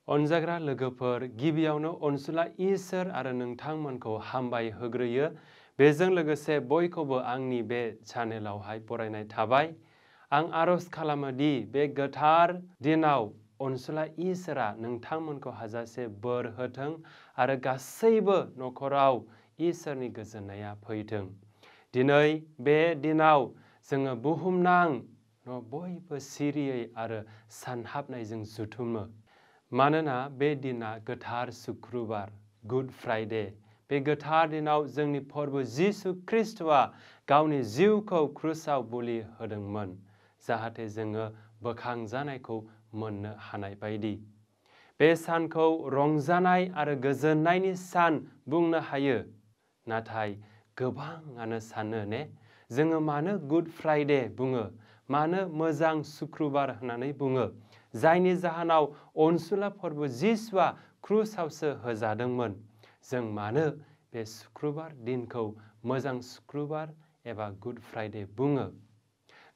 अनजाग्रा लोगोफोर, गिबियावनो अनसुला इसोर आरो नोंथांमोनखौ हामबाय होग्रोयो। बेजों लोगोसे बयखौबो आंनि बे चेनेलावहाय बरायनाय थाबाय। आं आरज खालामो दि बे गोथार दिनाव अनसुला इसोरा नोंथांमोनखौ हाजासे बोर होथों आरो गासैबो न'खराव इसोरनि गोजोननाया फैथों। दिनै बे दिनाव जोङो बुहुमनां बयबो सिरियै आरो सानहाबनायजों जुथुमो। मानोना बे दिना गोथार सुक्रुबार, गुड फ्राइडे। बे गोथार दिनाव जोंनि प्रभु जिसु ख्रिस्ट'आ गावनि जिउखौ क्रुसाव बोलि होदोंमोन, जाहाथे जोङो बोखांजानायखौ मोननो हानाय बायदि। बे सानखौ रंजानाय आरो गोजोननायनि सान बुंनो हायो। नाथाय गोबाङानो सानो ने, जोङो मानो गुड फ्राइडे बुङो, मानो मोजां सुक्रुबार होननानै बुङो, जायनि जाहोनाव अनसुला प्रभु जिसुआ क्रुसावसो होजादोंमोन। जों मानो बे सुक्रुबार दिनखौ मोजां सुक्रुबार एबा गुड फ्राइडे बुङो?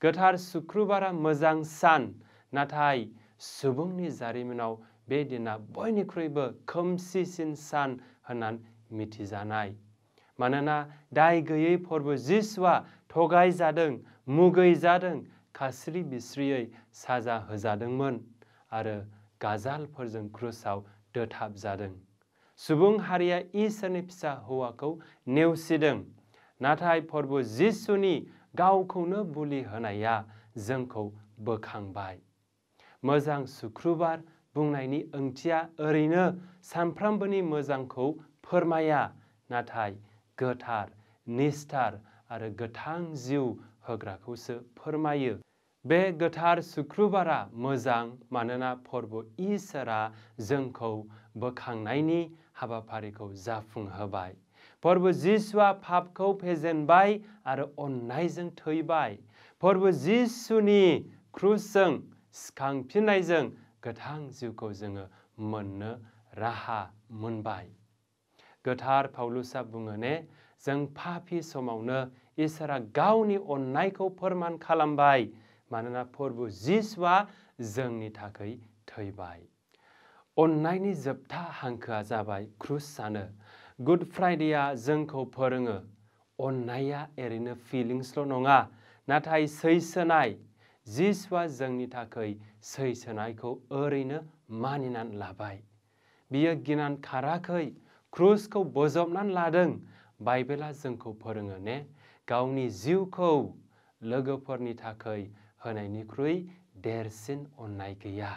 गोथार सुक्रुबारा मोजां सान, नाथाय सुबुंनि जारिमिनाव बे दिना बयनिख्रुइबो खोमसिसिन सान होननानै मिथिजानाय। मानोना दाय गैयै प्रभु जिसुआ थगायजादों, मुगैजादों, खास्रि बिस्रियै साजा होजादोंमोन आरो गाजालफोरजों क्रुसाव दोथाबजादों। सुबुं हारिया इसोरनि फिसा हौवाखौ नेवसिदों, नाथाय प्रभु जिसुनि गावखौनो बोलि होनाया जोंखौ बोखांबाय। मोजां सुक्रुबार बुंनायनि ओंथिया ओरैनो सानफ्रामबोनि मोजांखौ फोरमाया, नाथाय गोथार, निस्थार आरो गोथां जिउ होग्राखौसो फोरमायो। बे गोथार सुक्रुबारा मोजां मानोना प्रभु इसोरा जोंखौ बोखांनायनि हाबाफारिखौ जाफुंहोबाय। प्रभु जिसुआ पापखौ फेजेनबाय आरो अननायजों थैबाय। प्रभु जिसुनि क्रुसजों सिखांफिननायजों गोथां जिउखौ जोङो मोननो राहा मोनबाय। गोथार पाउलुसआ बुङो ने, जों पापी समावनो इसोरा गावनि अननायखौ फोरमान खालामबाय, मानोना प्रभु जिसुआ जोंनि थाखाय थैबाय। अननायनि जोबथा हांखोआ जाबाय क्रुसानो। गुड फ्राइडेआ जोंखौ फोरोङो अननाया ओरैनो फिलिंसल' नङा, नाथाय सैसोनाय। जिसुआ जोंनि थाखाय सैसोनायखौ ओरैनो मानिनानै लाबाय। बियो गिनानै खाराखै, क्रुसखौ बोजबनानै लादों। बाइबेला जोंखौ फोरोङो ने, गावनि जिउखौ लोगोफोरनि थाखाय होनायनिख्रुइ देरसिन अननाय गैया।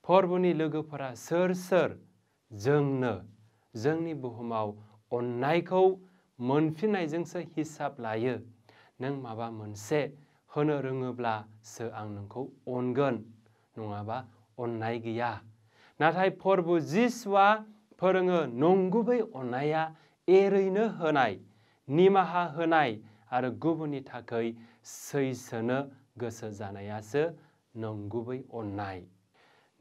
प्रभुनि लोगोफोरा सोर सोर? जोंनो। जोंनि बुहुमाव अननायखौ मोनफिननायजोंसो हिसाब लायो। नों माबा मोनसे होनो रोङोब्लासो आं नोंखौ अनगोन, नङाबा अननाय गैया। नाथाय प्रभु जिसुआ फोरोङो नंगुबै अननाया एरैनो होनाय, निमाहा होनाय आरो गुबुननि थाखाय सैसोनो गोसो जानायासो नंगुबै अननाय।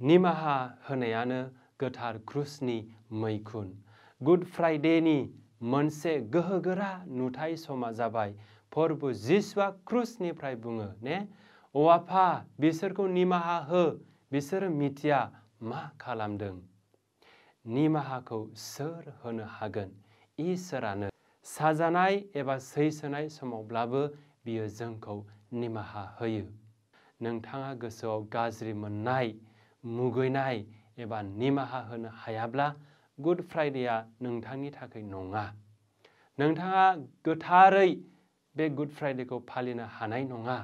निमाहा होनायानो गोथार क्रुसनि मैखुन। गुड फ्राइडेनि मोनसे गोहोगोरा नुथाय समा जाबाय प्रभु जिसुआ क्रुसनिफ्राय बुङो ने, "अ आफा, बिसोरखौ निमाहा हो, बिसोरो मिथिया मा खालामदों।" निमाहाखौ सोर होनो हागोन? इसोरानो। साजानाय एबा सैसोनाय समावब्लाबो बियो जोंखौ निमाहा होयो। नोंथाङा गोसोआव गाज्रि मोननाय, मुगैनाय एबा निमाहा होनो हायाब्ला गुड फ्राइडेआ नोंथांनि थाखाय नङा। नोंथाङा गोथारै बे गुड फ्राइडेखौ फालिनो हानाय नङा।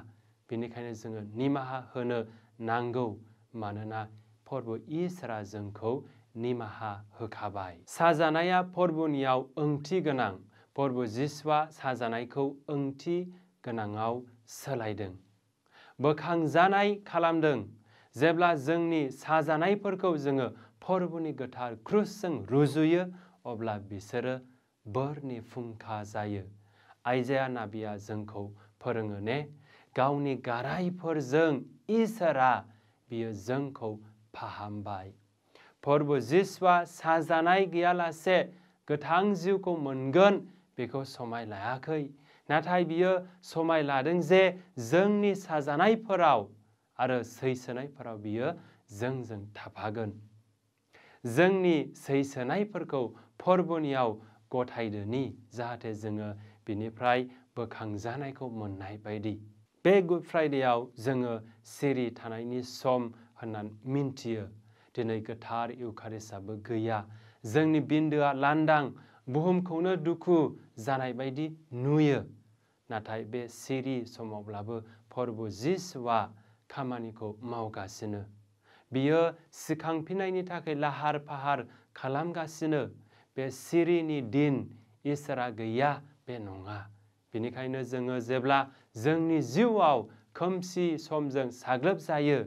बेनिखायनो जोङो निमाहा होनो नांगौ, मानोना प्रभु इसोरा जोंखौ निमाहा होखाबाय। साजानाया प्रभुनियाव ओंथि गोनां। प्रभु जिसुआ साजानायखौ ओंथि गोनाङाव सोलायदों, बोखांजानाय खालामदों। जेब्ला जोंनि साजानायफोरखौ जोङो प्रभुनि गोथार क्रुसजों रुजुयो, अब्ला बिसोरो बोरनि फुंखा जायो। आइजाया नाबिया जोंखौ फोरोङो ने, गावनि गारायफोरजों इसोरा बियो जोंखौ फाहामबाय। प्रभु जिसुआ साजानाय गैयालासे गोथां जिउखौ मोनगोन बेखौ समाय लायाखै, नाथाय बियो समाय लादों जे जोंनि साजानायफोराव आरो सैसोनायफोराव बियो जोंजों थाफागोन। जोंनि सैसोनायफोरखौ फोरबोनियाव गथायदोनि जाहाथे जोङो बिनिफ्राय बोखांजानायखौ मोननाय बायदि। बे गुड फ्राइडेआव जोङो सिरि थानायनि सम होननानै मिन्थियो। दिनै गोथार इउखारिस्टआबो गैया। जोंनि बिन्दोआ लांदां, बुहुमखौनो दुखु जानाय बायदि नुयो। नाथाय बे सिरि समावब्लाबो प्रभु जिसुआ खामानिखौ मावगासिनो। बियो सिखांफिननायनि थाखाय लाहार फाहार खालामगासिनो। बे सिरिनि दिन इसोरा गैया बे नङा। बेनिखायनो जोङो जेब्ला जोंनि जिउआव खोमसि समजों साग्लोबजायो,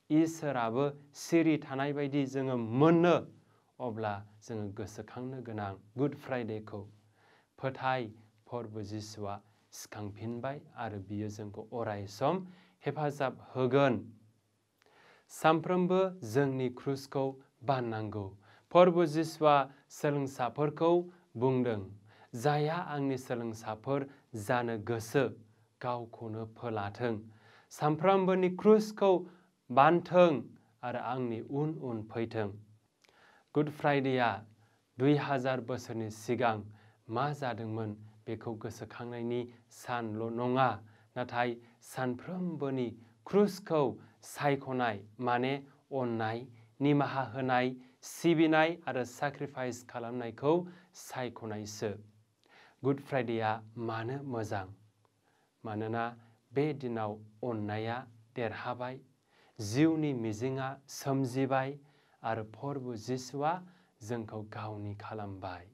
इसोराबो सिरि थानाय बायदि जोङो मोनो, अब्ला जोङो गोसोखांनो गोनां गुड फ्राइडेखौ। फोथाय, प्रभु जिसुआ सिखांफिनबाय आरो बियो जोंखौ अराय सम हेफाजाब होगोन। सानफ्रोमबो जोंनि क्रुसखौ बाननांगौ। प्रभु जिसुआ सोलोंसाफोरखौ बुंदों, जायहा आंनि सोलोंसाफोर जानो गोसो गावखौनो फोलाथों, सानफ्रोमबोनि क्रुसखौ बानथों आरो आंनि उन उन फैथों। गुड फ्राइडेआ 2000 बोसोरनि सिगां मा जादोंमोन बेखौ गोसोखांनायनि सानल' नङा, नाथाय सानफ्रोमबोनि क्रुसखौ सायख'नाय, माने अननाय, निमाहा होनाय, सिबिनाय आरो साक्रिफाइस खालामनायखौ सायख'नायसो। गुड फ्राइडेआ मानो मोजां? मानोना बे दिनाव अननाया देरहाबाय, जिउनि मिजिंआ सोमजिबाय आरो प्रभु जिसुआ जोंखौ गावनि खालामबाय।